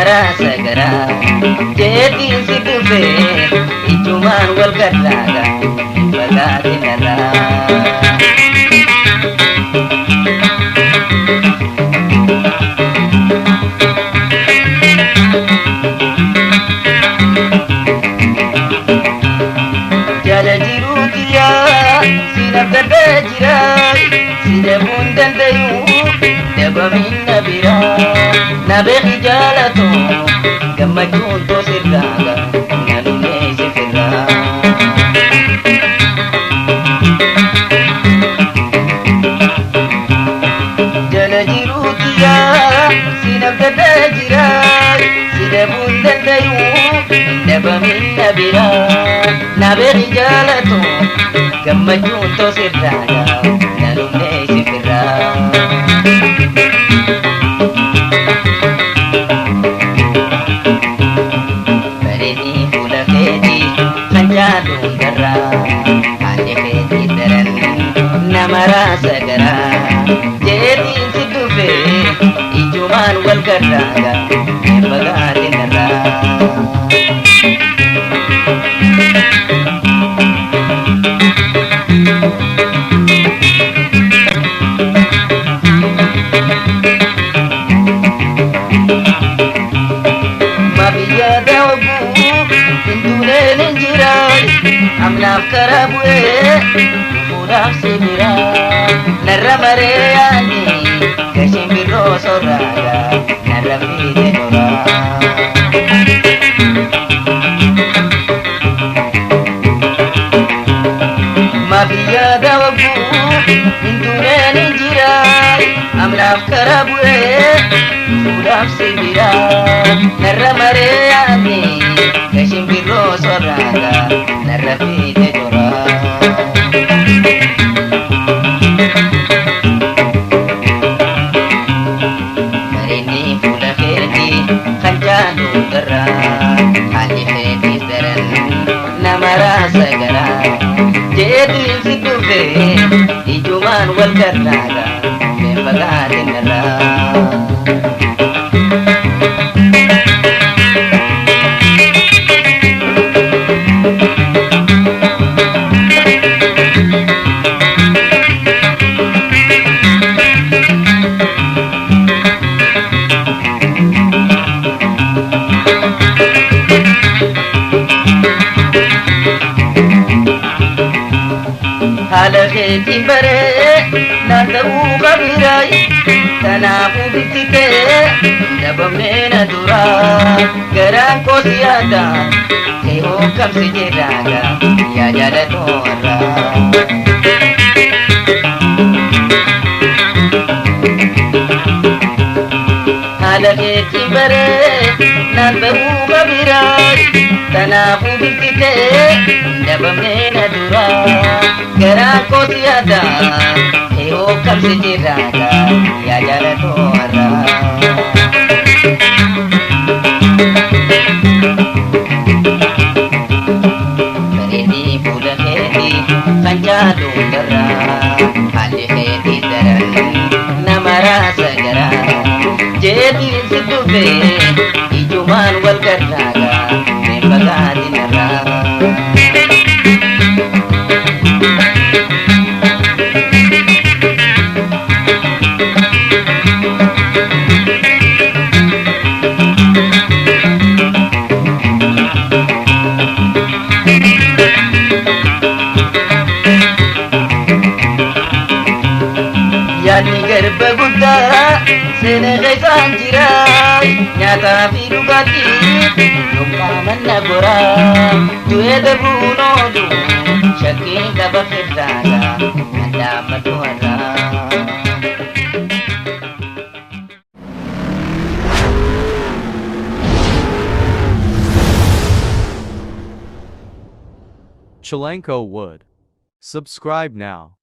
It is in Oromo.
raasa garaa jeetiin si dhufee ijumaan wal garraaga fagaatin irraa. Jala jiruu kiyyaa si nafgadhee jira si dhabuun dandayuu dhabamin na biraa na beeki jaalatu gammachuun toosirraaga na dhumee si firraa. Jala jiruu kiyyaa si nafgadhee jira si dhabuun dandayuu dhabamin na biraa na beeki jaalatu gammachuun toosirraaga na dhumee si firraa. Bareedni fuula keetii kan jaaluun darraa haalli keetii daran nama raasa garaa jeetiin si dhufee ijumaan wal garraaga hin fagaatin irraa. Mabiyya daawwuu hinduuleen hin jiraay amnaaf karaa bu'ee fuudhaaf si biraa narra maree yaani gashiin birroo sorraaga narra fiite toraa. Mabiyya daawwuu hinduuleen hin jiraay amnaaf karaa bu'ee fuudhaaf si biraa narra maree yaani gashiin birroo sorraaga narra fiite toraa. Bareedni fuula keetii kan jaalu darraa haalli keetiis daran nama raasa garaa jeetiin si dhufee ijumaan wal garraaga hin fagaatin irraa. Haala keetiin baree naan ta'uu qabiraay kanaafuu bifti kee dhabamnee na duraa garaan koo si yaada kee hookkamsi jedhaaga yaa jaalatoo har'aa. Haala keetiin baree naan ta'uu qabiraay kanaafuu bifti kee dhabamnee na duraa garaan koo si yaada kee hookkamsi jedhaaga yaa jaalatoo har'aa. Bareedni fuula keetii kan jaaluun darraa haalli keetii daran nama raasa garaa jeetiin si dhufee ijumaan wal garraaga hin fagaatin irraa. Yaadni garba guddaa seena keessaan jira nyaataa fi dhugaatii yookaan na goraa du'ee darbuun oolu shakkiin qaba firraaga nadhaamatu har'aa. Chilanko Wood. Subscribe now.